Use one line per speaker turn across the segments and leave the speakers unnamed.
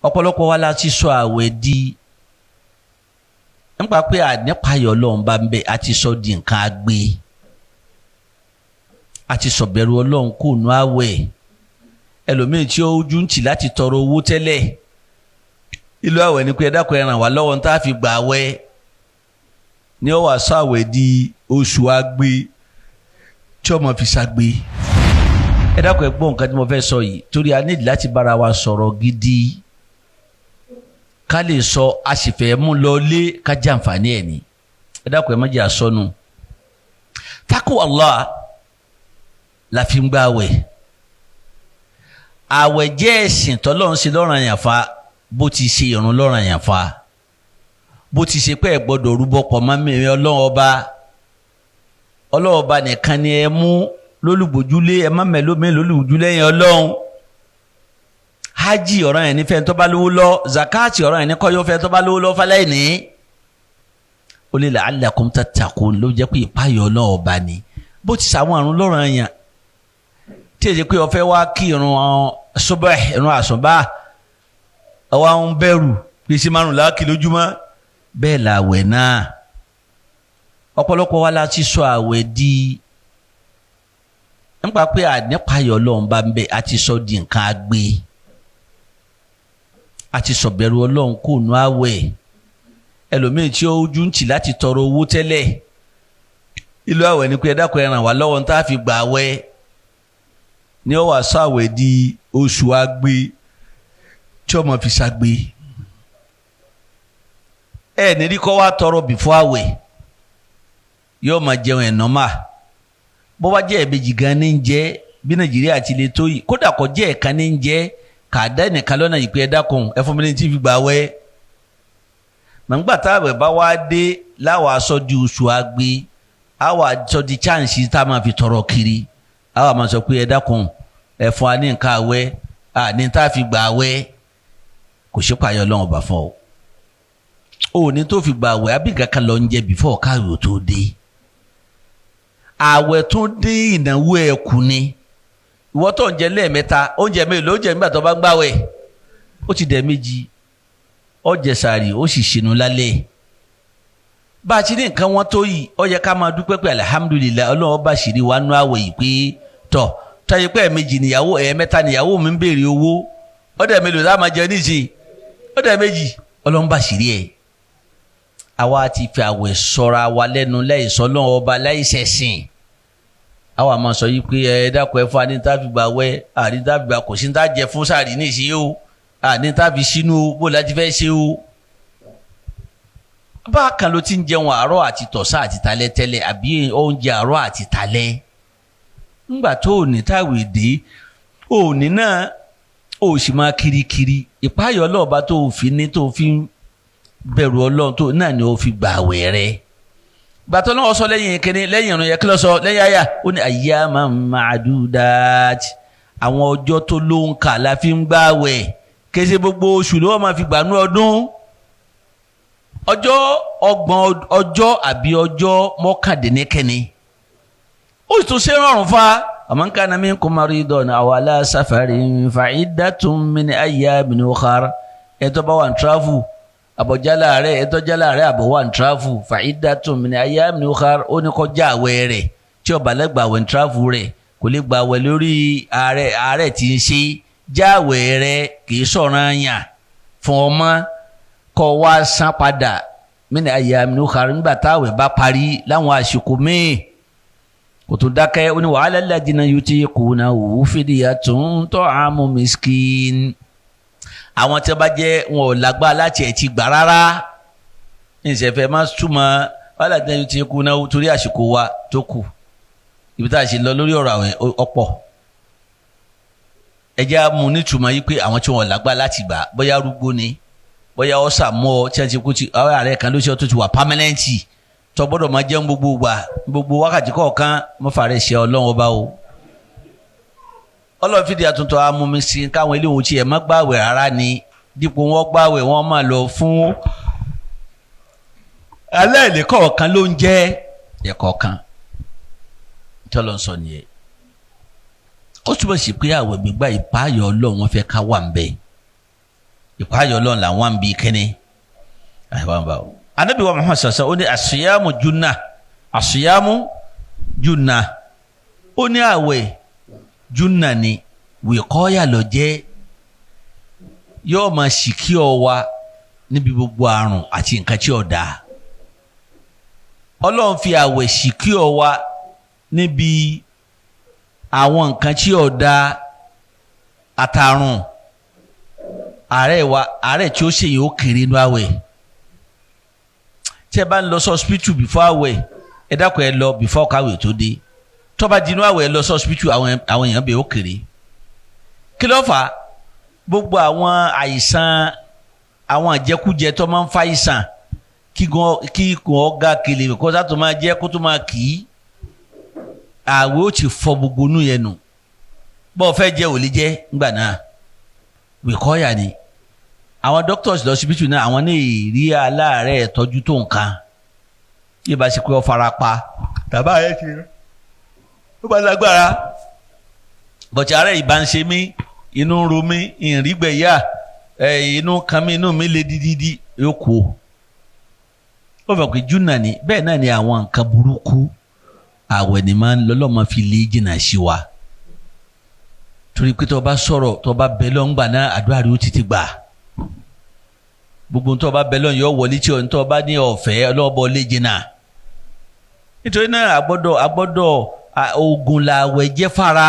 Ọ̀pọ̀lọpọ̀ wa la ti sọ àwẹ̀ di nípa pé ànípayọ̀ Ọlọ́run bá ń bẹ, a ti sọ di nǹkan agbe, a ti sọ bẹ̀rù Ọlọ́run kò nú àwẹ̀. Ẹlòmíì tí ó ojú ń tì láti tọrọ owó tẹ́lẹ̀ ìlú àwẹ̀ ni pé ẹ dákun, ẹ ràn wá lọ́wọ́ tá a fi gbà àwẹ̀ ni ó wàá sọ àwẹ̀ di oṣù agbe tí ọmọ fi ṣagbe. Ẹ dákun, ẹ gbọ́ nǹkan tí mo fẹ́ sọ yìí, torí a ní láti bára wa sọ̀rọ̀ gidi ká lè sọ, a sì fẹ́ mú lọ lé ká jàǹfààní ẹ̀ ní. Ẹ dákun, ẹ má jẹ́ àsọnù. Takò Allah la fi ń gbà àwẹ̀. Àwẹ̀ jẹ́ ẹ̀sìn tọ́lọ́run ṣe lọ́ranyàn fa, bó ti ṣe ìrun lọ́ranyàn fa, bó ti ṣe pé ẹ gbọ́dọ̀ rúbọ pọ̀ mọ́ mi Ọlọ́run Ọba. Ọlọ́run Ọba nìkan ni ẹ mú lólùgbòjúlé, ẹ má mẹ́lómi lólùgbòjúlé yẹn Ọlọ́run. Hajj ọ̀ràn yẹn ní fẹ́ tó bá lówó lọ, zakati ọ̀ràn yẹn ní kọ́yọ́ fẹ́ tó bá lówó lọ fáláì ní. Ó lè la'allakum tattaqun ló jẹ́ pé ìpáyọ̀ Ọlọ́run Ọba ni. Bó ti sàwọn àrùn lọ́ràn yẹn tí èsì pé ó fẹ́ wá kí irun subh, irun àsùnbà, ọwọ́ àwọn bẹ̀rù pé sí márùn láàkì lójúmọ́, bẹ́ẹ̀ làwẹ̀ náà. Ọ̀pọ̀lọpọ̀ wa la ti sọ àwẹ̀ di nípa pé ànípayọ̀ Ọlọ́run bá ń bẹ, a ti sọ di nǹkan agbe, a ti sọ bẹ̀rù Ọlọ́run kò nú àwẹ̀. Ẹlòmíì tí ó ojú ń tì láti tọrọ owó tẹ́lẹ̀ ìlú àwẹ̀ ni pé ẹ dákun, ẹ ràn wá lọ́wọ́ tá a fi gbà àwẹ̀ ni ó wàá sọ àwẹ̀ di oṣù agbe tí ọmọ fi ṣagbe. Ẹ nírí kọ́ wá tọrọ before àwẹ̀, yóò máa jẹun ẹ̀ normal. Bó bá jẹ́ ẹ̀ẹ̀mejì gan ní ń jẹ́ bí Nàìjíríà ti lè tó yìí, kódà kó jẹ́ ẹ̀kan ní ń jẹ́, kà á dá ẹnìkan lọ́nà yìí pé ẹ dákun, ẹ fún mi ní tí fi gbà wẹ́. Màgbà tá àwẹ̀ bá wá dé láwọn aṣọ di oṣù agbe, àwọn aṣọ di chance tá a máa fi tọrọ kiri, àwọn máa sọ pé ẹ dákun, ẹ fún wa ní nǹkan àwẹ̀ ní tá a fi gbà wẹ́. Kò sí pààyàn Ọlọ́run ọba fún ọ ò ní tó fi gbà wẹ́, àbí nǹkan kan lọ ń jẹ before káwé tó dé. Àwẹ̀ tó dé, ìnáwó ẹ̀ kù ni. Ìwọ tó ń jẹ lẹ́ẹ̀mẹ́ta, oúnjẹ mélòó ló jẹ nígbà tó bá ń gbàwẹ̀? Ó ti dẹ̀ méjì, ó jẹ sààrì, ó sì ṣìnú lálẹ́. Bá a ti ní nǹkan wọn tó yìí, ó yẹ ká máa dúpẹ́ pé alihamudulilayi, Ọlọ́run bá ṣìírí wa nú àwẹ̀ yìí pé tọ̀ tọ́yẹ pé ẹ̀ẹ̀mejì níyàwó, ẹ̀ẹ̀mẹ́ta níyàwó mi ń béèrè owó, ó dẹ̀ mélòó tá a máa jẹ nísìnyí? Ó dẹ̀ méjì. Ọlọ́run bá ṣìírí ẹ̀. Àwa ti fi àwẹ̀ sọra wa lẹ́nu lẹ́yìn sọlọ́run Ọba láì ṣẹ̀sìn. Àwa máa sọ yìí pé ẹ dákun, ẹ fún wa ní tá a fi gbà wẹ́, àní tá a fi gbà, kò sí ní tá a jẹ fún sàárì nísìnyí o, àní tá a fi sínú o, bó láti fẹ́ ṣe o. Bákan ló ti ń jẹun àárọ̀ àti tọ̀sán àti talẹ́ tẹ́lẹ̀, àbí oúnjẹ àárọ̀ àti talẹ́ ńgbà tó ò ní táwé dé òní náà, ó sì máa kirikiri. Ìpáyọ̀ ọlọ́ọ̀bá tó fi ní, tó fi ń bẹ̀rù Ọlọ́run tó náà ni ó fi gbà àwẹ̀ rẹ̀. Gbàtọ́ náà sọ lẹ́yìn kínní, lẹ́yìn ìrun yẹ kí ló sọ lẹ́yìn àyà? Ó ní ayyaman ma'dudat, àwọn ọjọ́ tó ló ń kà la fi ń gbààwẹ̀. Kése gbogbo oṣù ló máa fi gbà nú ọdún, ọjọ́ 30 ọjọ́ àbí ọjọ́ mọ́kàndínlẹ́kẹ́ni, ó sì tún ṣe rọrùn fa. Faman kana minkum maridan aw ala safarin fa'iddatun min ayyamin ukhar. Ẹ̀ tó bá wà ní travel, àbọ̀jálà rẹ̀, ẹ̀tọ́ jálà rẹ̀, àbọ̀ wà ní travel, fa'iddatun min ayyamin ukhar. Ó ní kọjá àwẹ̀ rẹ̀. Tí ó bá lè gbàwẹ̀ ní travel rẹ̀, kò lè gbàwẹ̀ lórí ààrẹ, ààrẹ tí ń ṣe, jáwẹ̀ rẹ̀, kì í sọ̀rọ̀ yàn fún ọmọ kọ́ wá san padà min ayyamin ukhar nígbà táwẹ̀ bá parí láwọn àsìkò míì. Kò tó dákẹ́, ó ní wa 'ala alladhina yutiqunahu fidyatun ta'amu miskin. Àwọn tí wọ́n bá jẹ́ wọn ò lágbára láti ẹ̀ ti gbà rárá, ìṣẹ̀fẹ̀ máa túmọ̀ wàhálà tí wọ́n ti kú náà torí àsìkò wa tó kù. Ibi tá a ṣe lọ lórí ọ̀rọ̀ àwọn ọ̀pọ̀, ẹ jẹ́ á mú nítumọ̀ yìí pé àwọn tí wọ́n lágbára láti gbà, bóyá arúgbó ni, bóyá ọ̀sà mọ́ ọ tí wọ́n ti kú ti ọ̀rẹ́ ààrẹ kan ló ṣe tó ti wà permanent, tó gbọ́dọ̀ máa jẹun gbogbo gbà, gbogbo wákàtí kọ̀ọ̀kan, mọ́fàrẹ́ ṣe Ọlọ́run Ọba o. Ọlọ́run fìdí àtúntò amúmisí káwọn ilé òun tiẹ̀ má gbàwẹ̀ rárá ni. Dípò wọn gbàwẹ̀, wọn máa lọ fún aláìlè kọ̀ọ̀kan ló ń jẹ́ ẹ̀kọ́ kan tọ́lọ́ ń sọ nìyẹn. Ó túbọ̀ sí pé àwẹ̀ gbígbà, ìpáyọ̀ Ọlọ́run wọn fẹ́ ká wà ń bẹ̀. Ìpáyọ̀ Ìpáyọ̀ Ọlọ́run làwọn ń bi kínní. Anabi wa Muhammad sọ̀sọ̀ ó ní àṣìyàmù junna, àṣìyàmù junna, ó ní àwẹ̀ junna ni wìkọ́yà lọ jẹ́, yóò máa ṣìkí ọ wa níbi gbogbo àrùn àti nǹkan tí ó dáa. Ọlọ́run fi àwẹ̀ ṣìkí ọ wa níbi àwọn nǹkan tí ó dáa àtàrùn. Àárẹ̀ wa, àárẹ̀ tí ó ṣe yìí ó kéré inú àwẹ̀. Tí ẹ bá ń lọ sí hospital before àwẹ̀, ẹ dákun ẹ lọ before káwé tó dé. Tó bá di inú àwẹ̀, ẹ lọ sí hospital, àwọn èèyàn bẹ̀ ó kéré. Kí ló fà á? Gbogbo àwọn àìsàn, àwọn àjẹkújẹ tó máa ń fa àìsàn, kí ikùn ọ̀gá kele kó sá tó máa jẹ́ kó tó máa kì í, àwẹ̀ ó ti fọ gbogbo inú yẹn nù. Bọ́ọ̀ fẹ́ jẹ́ ò lè jẹ́ ńgbà náà, wìkọ́yà ni. Àwọn doctors lọ́sibítù náà, àwọn ní ìrí aláàárẹ̀ tọ́jú tó nǹkan yìí bá ṣe pé ó fara pa tàbá ẹ̀ ti rẹ̀ ó bá lágbára. Bọ̀tí àárẹ̀ ìbá ń ṣe mí, inú ń ro mí, ìrìngbẹ̀yà, inú kan mi, inú mi le dídídí, yóò kú o. Ó fẹ́ pé júnà ni. Bẹ́ẹ̀ náà ni àwọn nǹkan burúkú, àwẹ̀ ni máa ń lọ́lọ́mọ fi lé jìnnà sí wa, torí pé tó bá sọ̀rọ̀, tó bá bẹ lọ́ngbà náà, àdúrà rẹ̀ ó ti ti gbà. Gbogbo tó bá bẹ lọ́n yọ wọlé tí o tó bá ní ọ̀fẹ́ ọlọ́bọ lé jìnnà. Nítorí náà agbọ́dọ̀ oògùn làwẹ̀ jẹ́ fara.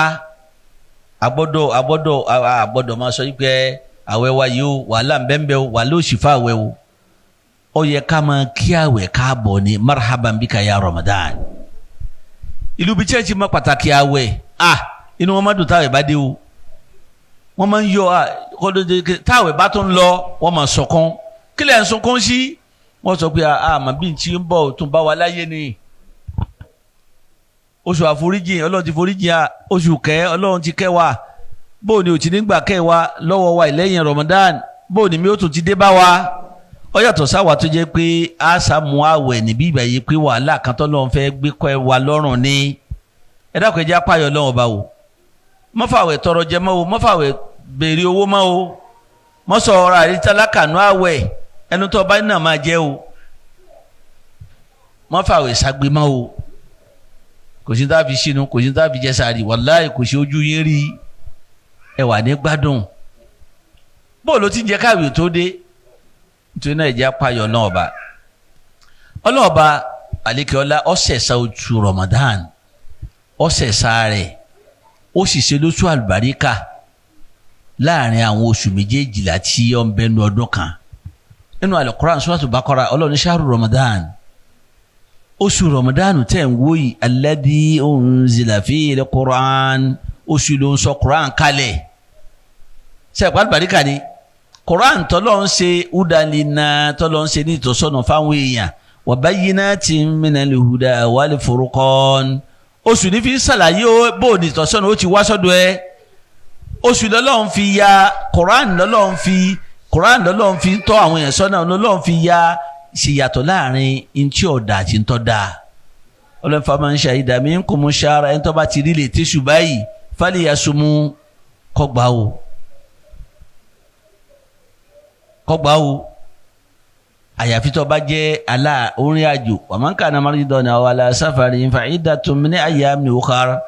Agbọ́dọ̀ máa sọ pé àwẹ̀ wa yìí o, wàhálà ń bẹ́ẹ̀ o, wàhálà òsì fún àwẹ̀ o. Ó yẹ ká máa kí àwẹ̀ káàbọ̀ ní marhaban bika ya Ramadan. Ìlú bíi church mọ pàtàkì àwẹ̀, inú wọn má dùn táwẹ̀ bá dé o, wọ́n máa ń yọ táwẹ̀ bá tún lọ, wọ́n máa sọkún. Kílẹ̀ ń sunkún sí? Wọ́n sọ pé àmọ́ bí n ti ń bọ̀ tún bá wa láyé ni. Oṣù àforíjì, Ọlọ́run ti foríjì à. Oṣù kẹ́, Ọlọ́run ti kẹ́ wa. Bó ni ò ti nígbà kẹ́ wa lọ́wọ́ wa ìlẹ́yìn Ramadan? Bó ni mi ó tún ti dé bá wa? Ó yàtọ̀ sáwà tó jẹ́ pé a sàmú àwẹ̀ níbí ìgbà yìí pé wàhálà kan tó lọ́n fẹ́ gbé kọ́ ẹ wa lọ́rùn ni. Ẹ dákun, ẹ jẹ́ apáyọ̀ Ọlọ́run ọba o. Mọ́fàwẹ̀ tọrọ jẹ mọ́ o, mọ́fàwẹ̀ béèrè owó mọ́ o, mọ́sọ̀ ọ̀rọ̀ àrítálákànú àwẹ̀ ẹnu tó bá náà máa jẹ́ o, mọ́fàwẹ̀ ságbé mọ́ o. Kò sí tá a fi sínú, kò sí tá a fi jẹ sàárì, wàláì kò sí ojú yín rí, ẹ wà ní gbádùn. Bó ló ti ń jẹ káwé tó dé? Nítorí náà, ìjà payọ̀ náà ọba ọlọ́ọ̀ba àlekèọ́lá ọ̀sẹ̀sà oṣù Ramadan, ọ̀sẹ̀sà rẹ̀, ó sì ṣe lóṣù àlùbáríkà láàrin àwọn oṣù méjèèjìlá tí ó ń bẹnu ọdún kan. Nínú Al-Qur'an, Suratu Baqara, Ọlọ́run ṣáàrù Ramadan, oṣù Ramadan tẹ̀ ń wò yìí, alladhi unzila fihi al-Qur'an, oṣù ló ń sọ Qur'an kalẹ̀. Sẹ́ẹ̀kọ́ àlùbáríkà ni Qur'an tọ́lọ́ ń ṣe, udalina tọ́lọ́ ń ṣe ní ìtọ́sọ́nà fáwọn èèyàn, wa bayyinatin minal huda wal furqan. Oṣù ní fi ń ṣàlàyé bó ní ìtọ́sọ́nà ó ti wá sọ́dọ̀ ẹ. Oṣù lọ́lọ́run fi ya Quran, lọ́lọ́run fi Quran, lọ́lọ́run fi tọ́ àwọn èèyàn sọ́nà, lọ́lọ́run fi ya ṣìyàtọ̀ láàrin ntí ọ̀dà àti ntọ́ da. Ọlọ́run faman shahida minkumu shahra, ẹni tó bá ti rí lè tẹ́sù báyìí, falyasumu, kọ́gbà o, kọ́gbà o, àyàfi tó bá jẹ́ alá orin àjò. Wa man kana maridan aw ala safarin fa iddatun min ayyamin ukhar.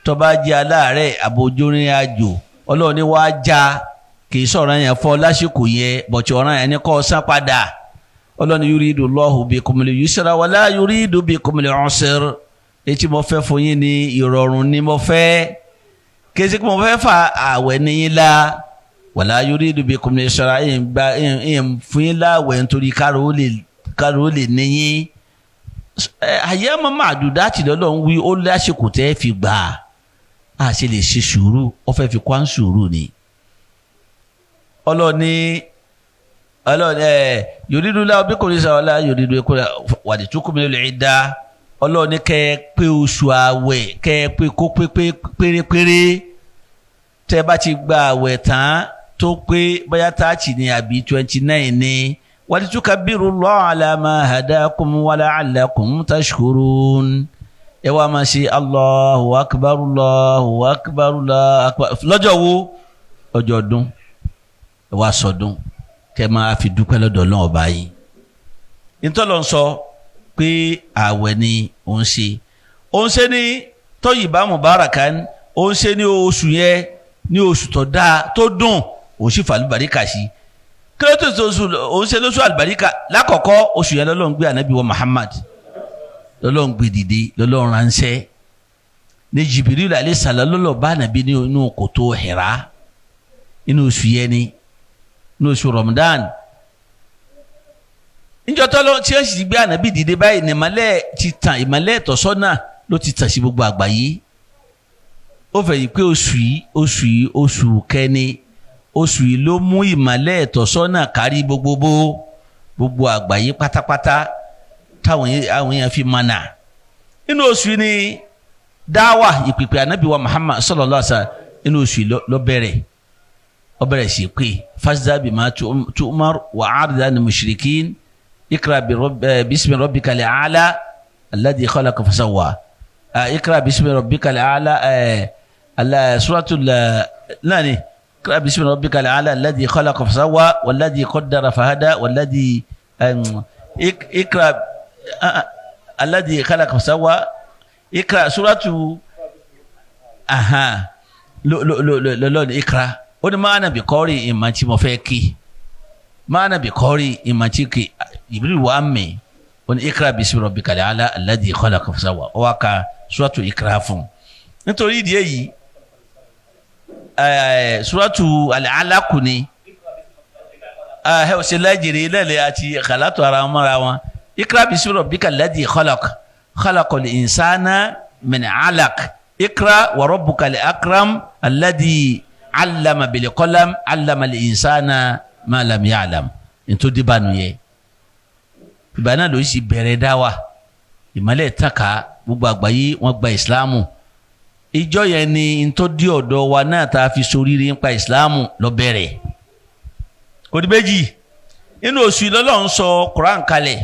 Tó bá jẹ́ aláàárẹ̀ àbójórin àjò, Ọlọ́run ní wàá já, kì í sọ̀rọ̀ yẹn fọ́ lásìkò yẹn, bọ̀tí ọ̀ràn yẹn ní kó san padà. Ọlọ́run yuridu Allahu bikumul yusra wala yuridu bikumul usra. Etí mo fẹ́ fún yín ní ìrọ̀rùn ni mo fẹ́, kì í ṣe pé mo fẹ́ fa àwẹ̀ níyìn la. Wala yuridu bikumul yusra, ẹ̀ ń gba ẹ̀ ń fún yín láwẹ̀ nítorí kárò lè níyìn. Àyẹ̀mọ́ màdùdá tì lọ́lọ́run wí, ó lásìkò tẹ́ fi gbà á, ṣe lè ṣe sùúrù, ó fẹ́ fi kó à ń sùúrù ni. Ọlọ́ni ẹ̀ yòrídù láwọn bí kò ní sọ̀rọ̀ la yòrídù kò wàdí tó kùnmí lè dá. Ọlọ́ni kẹ́ ẹ pé oṣù àwẹ̀, kẹ́ ẹ pé kó pé pérépéré. Tẹ́ bá ti gba àwẹ̀ tán tó pé bóyá 30 ni àbí 29 ni, walitukabbirullaha ala ma hadakum wa la'allakum tashkurun. Ẹ wá máa ṣe Allahu akbar, Allahu akbar, Allahu akbar lọ́jọ́ wo? Ọjọ́ ọdún. Ẹ wá sọdún. Kẹ́ máa fi dúpẹ́ lọ́dọ̀ Ọlọ́run ọba yìí. Ntọ́lọ́ ń sọ pé ààwẹ̀ ni òun ṣe, òun ṣe ní tọ́yìnbá mubarakan, òun ṣe ní oṣù yẹn ní oṣù tó dáa tó dùn, òun sì fà àlùbáríkà sí. Kílódé tó oṣù òun ṣe lóṣù àlùbáríkà? Lákọ̀ọ́kọ́, oṣù yẹn lọ́lọ́run gbé ànábì wa Muhammad, lọ́lọ́run gbé dìde, lọ́lọ́run ránṣẹ́ ní Jibril alayhi salam, lọ́lọ́ bá ànábì ní inú kòtò Hira inú oṣù yẹn ni, inú oṣù Ramadan. Níjọ́ tọ́lọ́ tí ó sì gbé ànábì dìde báyìí ní ìmọ́lẹ̀ ti tàn, ìmọ́lẹ̀ ìtọ́sọ́nà ló ti tàn sí gbogbo àgbáyé. Ó fẹ́ yìí pé oṣù yìí, oṣù yìí, oṣù kẹni, oṣù yìí ló mú ìmọ́lẹ̀ ìtọ́sọ́nà kárí gbogbo gbogbo àgbáyé pátápátá, táwọn àwọn èèyàn fi mọ̀nà. Inú oṣù yìí ni dáwà ìpìpì ànábì wa Muhammad sallallahu alaihi wasallam, inú oṣù yìí ló bẹ̀rẹ̀. Ó bẹ̀rẹ̀ sí pé fasda bima tu'mar wa a'rid anil mushrikin, ikra bismi rabbikal a'la alladhi khalaqa fasawwa, ikra bismi rabbikal a'la, ala suratul nani, ikra bismi rabbikal a'la alladhi khalaqa fasawwa walladhi qaddara fahada walladhi ikra alladhi khalaqa fasawwa, ikra suratu aha lo lo lo lo lo ikra. Ó ní máa nàbì kọ́rí ìmọ̀ tí mo fẹ́ kí, máa nàbì kọ́rí ìmọ̀ tí kì Jibril wà mí. Ó ní ikra bismi rabbikal a'la alladhi khalaqa fasawwa, ó wá ka suratu ikra fún un. Nítorí ìdí èyí, suratu al-alaq ni ẹ ò ṣe lájèrè lẹ́lẹ̀ àti kàlátọ̀ ara wọn mọ́ra wọn. Ikra bismi rabbikal ladhi khalaq, khalaqal insana min alaq, ikra wa rabbukal akram alladhi allama bil qalam, allama al insana ma lam ya'lam. Nítorí dìbànú yẹ ìgbà náà ló sì bẹ̀rẹ̀ dáwà, ìmọ̀lẹ̀ tàka gbogbo àgbáyé, wọ́n gba ìsìláàmù. Ìjọ yẹn ni ntọ́dí ọ̀dọ́ wa náà tá a fi soríire nípa ìsìláàmù lọ bẹ̀rẹ̀. Òdì méjì, nínú oṣù lọ́lọ́run sọ Quran kalẹ̀,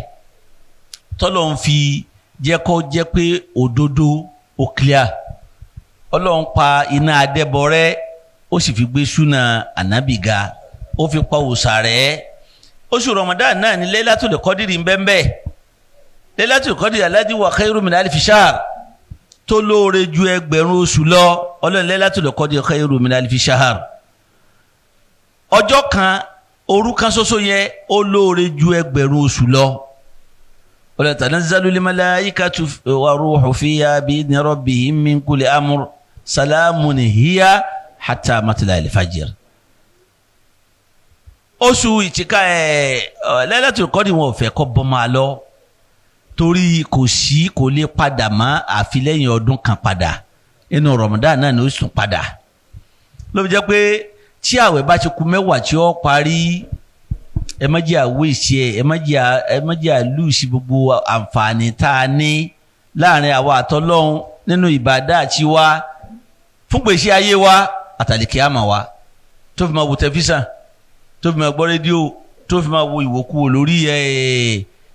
tọ́lọ́run fi jẹ́ kó jẹ́ pé òdodo ó clear. Ọlọ́run pa iná adẹ́bọrẹ́, ó sì fi gbé súnà ànábì ga, ó fi pa òòṣà rẹ́. Oṣù Ramadan náà ní Laylatul Qadri ń bẹ́ẹ̀. Laylatul Qadri alladhi huwa khairu min alfi shahr, tó lóore ju 1000 oṣù lọ. Ọlọ́run Laylatul Qadri khairu min alfi shahr, ọjọ́ kan, òru kan ṣoṣo yẹn, ó lóore ju 1000 oṣù lọ. Ọlọ́run tanazzalul malaikatu wa ruhu fiha bi'idhni rabbihim min kulli amr, salamun hiya hatta matla'il fajr. Oṣù ìtìká ẹ Laylatul Qadri, wọn ò fẹ́ kọ́ bọ́ máa lọ, torí kò sí, kò lè padà mọ́ àfi lẹ́yìn ọdún kan padà. Inú Ramadan náà ni ó sùn padà. Ló fi jẹ́ pé tí àwẹ̀ bá ti ku 10 tí ó parí, ẹ má jẹ́ àwọ̀ ìṣe ẹ, ẹ má jẹ́ àlùsí gbogbo àǹfààní tá a ní láàrin àwa àtọ́lọ́hún nínú ìbàdá àti wa fún gbèsè ayé wa àtàlìkè àmà wa, tó fi máa wo tẹlifíṣàn, tó fi máa gbọ́ rédíò, tó fi máa wo ìwòkuwò lórí ẹ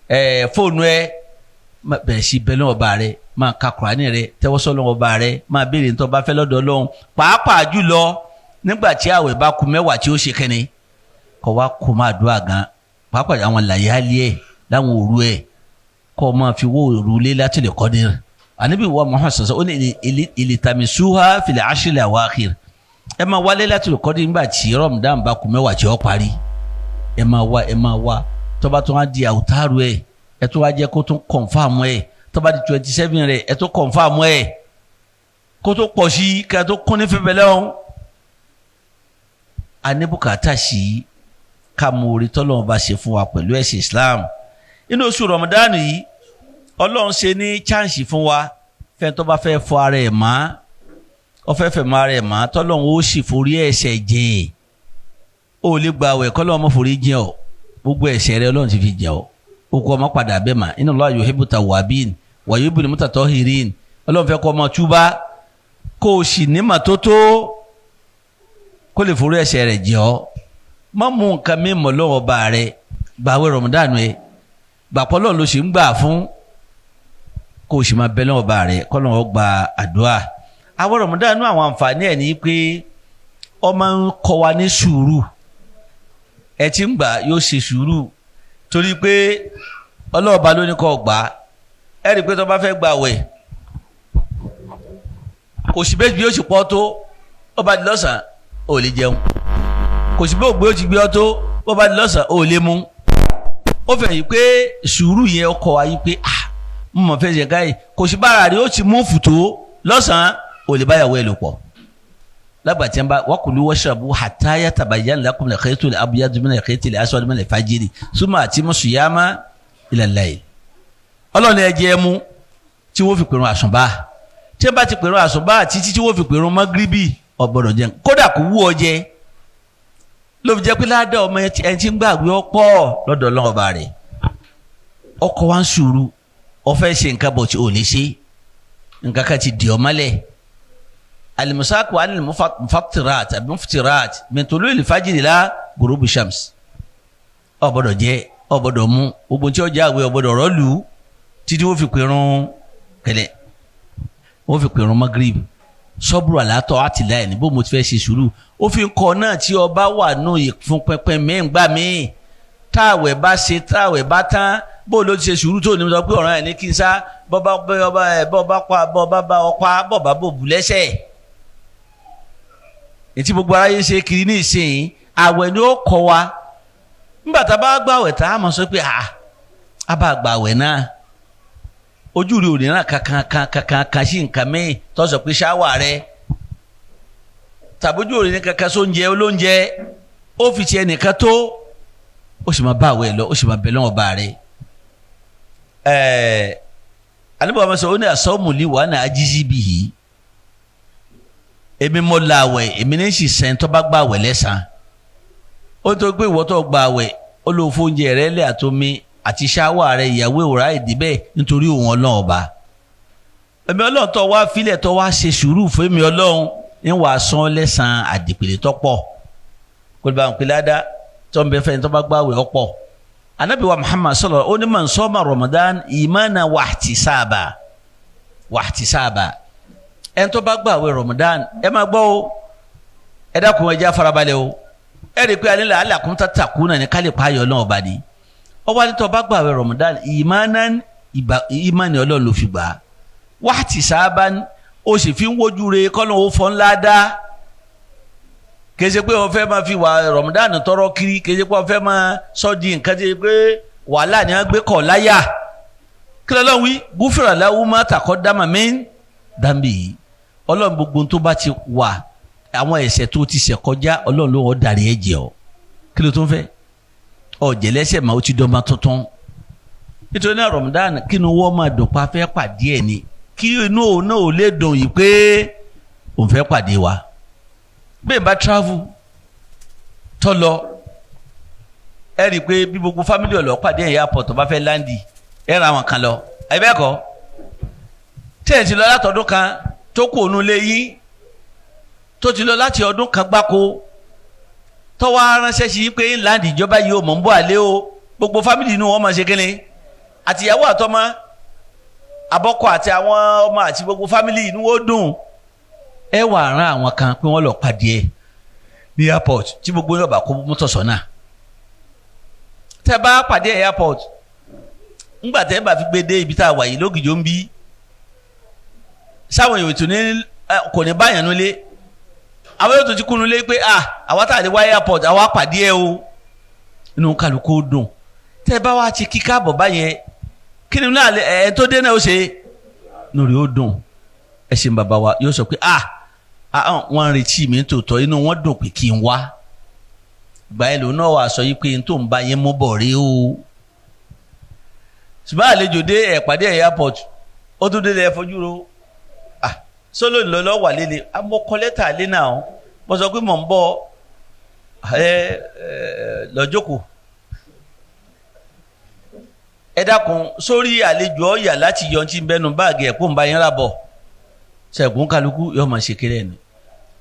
ẹ fóònù ẹ. Bẹ̀rẹ̀ sí bẹ́ẹ̀ lọ́wọ́ ọba rẹ, máa ka Kùránì rẹ, tẹ́wọ́ sọ́lọ́wọ́ ọba rẹ, máa béèrè nítorí ọba fẹ́ lọ́dọ̀ Ọlọ́run, pàápàá jùlọ nígbà tí àwẹ̀ bá ku 10 tí ó ṣe kẹ́ni kọ́ wa kó máa dùn àgàn, pàápàá àwọn làyálì ẹ̀ láwọn òru ẹ̀, kọ́ máa fi wó òru Laylatul Qadr. Ànábì wa Muhammad sọ̀sọ̀ ó ní iltamisuha fil ashril awakhir, ẹ máa wá Laylatul Qadr nígbà tí Ramadan bá ku 10 tí ó parí. Ẹ máa wá, ẹ máa wá. Tó bá tún á di àwùtárù ẹ̀, ẹ tún wá jẹ́ kó tún confirm ẹ̀. Tó bá di 27 rẹ̀, ẹ tún confirm ẹ̀ kó tó pọ̀ sí, kí ẹ tó kún ní fífẹ́ lẹ́wọ̀n. A ní bùkátà sí ká mọ orí tọ́lọ́run bá ṣe fún wa pẹ̀lú ẹ̀sìn Islam. Inú oṣù Ramadan yìí, Ọlọ́run ṣe ní chance fún wa, fẹ́ tó bá fẹ́ fọ ara ẹ̀ mọ́, ó fẹ́ fẹ́ mọ́ ara ẹ̀ mọ́, tọ́lọ́run ó sì forí ẹ̀ṣẹ̀ jìn. Ó lè gba àwẹ̀ kọ́lọ́run má forí jìn ọ́. Gbogbo ẹ̀ṣẹ̀ rẹ, Ọlọ́run ti fi jìn ọ́. Ó kọ́ ọmọ padà bẹ́ẹ̀ mà. Inna Allaha yuhibbu tawwabin wa yuhibbul mutatahhirin. Ọlọ́run fẹ́ kọ́ ọmọ túbá, kó o sì nímọ̀ tó tó kó lè forí ẹ̀ṣẹ̀ rẹ̀ jìn ọ́. Má mú nǹkan mímọ́ lọ́wọ́ bá rẹ. Gbàwé Ramadan ẹ, gbàpọ̀ lọ́run ló sì ń gbà fún, kó o sì máa bẹ lọ́wọ́ bá rẹ, kọ́ lọ́wọ́ gba àdúrà. Àwọn Ramadan, àwọn àǹfààní ẹ̀ ní pé ó máa ń kọ́ wa ní sùúrù. Ẹ ti ń gbà yóò ṣe sùúrù, torí pé ọlọ́ọ̀ba ló ní kó gbà. Ẹ rí i pé tó bá fẹ́ gbà wẹ̀, kò sí bẹ́ẹ̀ bí ó sì pọ̀ tó, ó bá di lọ́sàn-án ò lè jẹun. Kò sí bẹ́ẹ̀ ògbé ó ti gbé ọ tó, ó bá di lọ́sàn-án ò lè mú. Ó fẹ́ yìí pé sùúrù yẹn ọkọ̀ wa yìí pé ah, mo mọ̀ fẹ́ ṣe káyìí. Kò sí bára rí ó ti mú fùtó lọ́sàn-án, ò lè báyàwó ẹ̀ lò pọ̀. Lágbàtí ń bá wakulu washrabu hatta yatabayyana lakum al-khaytu al-abyadu min al-khayti al-aswadi min al-fajri summa atimu siyama ila al-layl. Ọlọ́run ẹ jẹ mú tí wọ́n fi pèrún àsùnbà. Tí wọ́n bá ti pèrún àsùnbà títí tí wọ́n fi pèrún mọ́gíríbì, ò gbọ́dọ̀ jẹun, kódà kò wú ọ jẹ. Ló fi jẹ́ pé ládàá ọmọ ẹni tí ń gbàgbé ọ̀pọ̀ lọ́dọ̀ Ọlọ́run ọba rẹ̀. Ọkọ wa ń sùúrù, ó fẹ́ ṣe nǹkan bọ̀ tí ò ní ṣe, nǹkan kan ti dì ọ́ mọ́lẹ̀. Alimusaku anil mufatirat àbí muftirat mẹtọlú ìlífàjìrì la gurubu shams. Ò gbọ́dọ̀ jẹ, ò gbọ́dọ̀ mu, gbogbo tí ó jẹ àwẹ̀ ò gbọ́dọ̀ rọlù títí wọ́n fi pèrún kẹlẹ̀, wọ́n fi pèrún magrib. Sọ́bùrù àlátọ́ àtìláyìn ní bó mo ti fẹ́ ṣe sùúrù. Ó fi ń kọ́ náà tí ọba wà nù ìfún pẹpẹ mẹ́ngbà míì, táwẹ̀ bá ṣe, táwẹ̀ bá tán, bó ló ti ṣe sùúrù tó ní sọ pé ọ̀ràn ẹ̀ ní kí n sá bọ́ba bọ́ba pa bọ́ba bá ọ pa bọ́ba bò bù lẹ́sẹ̀. Ètí gbogbo aráyé ṣe kiri ní ìsìn, àwẹ̀ ni ó kọ́ wa. Nígbà tá a bá gbàwẹ̀ tá a mọ̀ sọ pé a bá gbàwẹ̀ náà, ojú rí òní náà kankan kankan kan sí nǹkan míì tó sọ pé ṣáwà rẹ, tàbí ojú òní kankan sóúnjẹ olóúnjẹ, ó fi tiẹ̀ nìkan tó, ó sì máa bá àwẹ̀ lọ, ó sì máa bẹ̀ lọ́wọ́ bá rẹ. Ẹ̀ẹ́ alẹ́ bàbá sọ, ó ní àsọ́mùlí wà ní ajísí bì yìí, èmi mo la àwẹ̀, èmi ní sì sẹ́ń tó bá gbà àwẹ̀ lẹ́sàn. Ó tó pé ìwọ tó gba àwẹ̀, ó lọ fóúnjẹ rẹ lẹ́ àtomi àti ṣáwà rẹ, ìyàwó ìwòrà ìdí bẹ́ẹ̀ nítorí òun Ọlọ́run ọba. Èmi Ọlọ́run tó wá filẹ̀ tó wá ṣe sùúrù fún èmi Ọlọ́run ń wàá san lẹ́sàn àdìpèlè tó pọ̀. Kó lè bá wọn pè ládàá tó ń bẹ fẹ́ tó bá gbààwẹ̀ ọ̀pọ̀. Anabi wa Muhammad sallallahu ó ní man sọ́ma Ramadan imana wahtisaba wahtisaba. Ẹni tó bá gbààwẹ̀ Ramadan, ẹ máa gbọ́ o, ẹ dákun, ẹ jẹ́ àfarabalẹ̀ o. Ẹ rí i pé alẹ́ la'allakum tattaquna ní kálí pààyàn Ọlọ́run ọba ni. Ọba ní tó bá gbààwẹ̀ Ramadan imanan, ìmánì Ọlọ́run ló fi gbà á, wahtisaban, ó sì fi ń wojú re kọ́nà ó fọ́n ńlá dá. Kèsì pé wọ́n fẹ́ máa fi wà Ramadan tọrọ kiri, kèsì pé wọ́n fẹ́ máa sọ di nǹkan tí pé wàhálà ni wọ́n gbé kọ̀ láyà. Kí lọ́lọ́run wí? Gufira lahu ma taqaddama min dambi yìí. Ọlọ́run gbogbo tó bá ti wà, àwọn ẹ̀ṣẹ̀ tó ti ṣẹ̀ kọjá, Ọlọ́run ló wọ́n dàrí ẹ̀ jẹ́ ọ. Kí ló tó ń fẹ́? Ọ̀jẹ̀ lẹ́sẹ̀ máa ó ti dọ́mọ tuntun. Nítorí náà Ramadan, kí ni wọ́n máa dùn pa fẹ́ pàdé ẹ̀ ni, kí inú òun náà ò lè dùn yìí pé òun fẹ́ pàdé wa. Bẹ́ẹ̀ bá travel tọ́ lọ, ẹ rí i pé bí gbogbo family ọ̀lọ́ pàdé ẹ̀yà airport tó bá fẹ́ land, ẹ ra àwọn kan lọ. Ẹ bẹ́ẹ̀ kọ́, tí ẹ̀ ti lọ látọdún kan tó kù òun lé yín, tó ti lọ láti ọdún kan gbáko, tọ́wọ́ aránṣẹ́ sí pé land, ìjọba yìí ò mọ̀ ń bọ̀ àlẹ́ o, gbogbo family inú wọn máa ṣe kíni, àtìyàwó àtọmọ, abọ́kọ àti àwọn ọmọ àti gbogbo family inú wọn dùn. Ẹ wà rán àwọn kan pé wọ́n lọ pàdé ẹ ní airport, tí gbogbo yóò bá kó mọ́tò sọ́nà. Tẹ́ bá pàdé ẹ airport, ńgbà tẹ́ bá fi gbé dé ibi tá a wà yìí lógìjó ń bí sáwọn èèyàn tó ní kò ní báyàn nulẹ̀, àwọn yóò tó ti kúnnu lé pé ah, àwa tá a lè wá airport, àwa pàdé ẹ o, inú kálukú dùn. Tẹ́ bá wá ti kíkà bọ̀ báyẹn, kí ni náà ẹ tó dé náà ó ṣe lórí ó dùn. Ẹ ṣe bàbá wa yóò sọ pé ah, wọ́n ń retí mi tòótọ́, inú wọn dùn pé kí n wá. Gbà ẹ lòun náà wà sọ yìí pé n tó ń bá yẹn mú bọ̀ rí o. Ṣùgbọ́n àlejò dé, ẹ̀ pàdé ẹ̀ airport, ó tún délé, ẹ fojú ro, ah, sólò ńlọ lọ wà lélẹ̀, amọ̀kọ lẹ́tà lé náà, mo sọ pé mò ń bọ̀, ẹ ẹ lọ́jọ́kọ̀. Ẹ dákun, sórí àlejò ọ̀yà láti yọ ọtí bẹ́nu báàgì ẹ̀ kó ń bá yẹn rà bọ̀, ṣẹ̀gùn kálukú yóò máa ṣe kéré ni.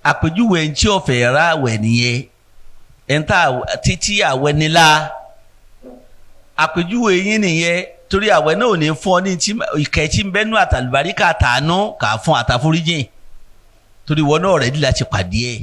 Àpèjúwe ẹni tí ọ̀fẹ́ rà wẹ̀ nìyẹn, ẹ̀ ń tà títí àwẹ̀ nílá, àpèjúwe yín nìyẹn, torí àwẹ̀ náà ò ní fún ọ ní ìkẹ́ tí ń bẹ́nu àtàlùbáríkà, àtàánú kà á fún àtàforíjìn, torí wọn náà rẹ̀ dí láti pàdé ẹ̀.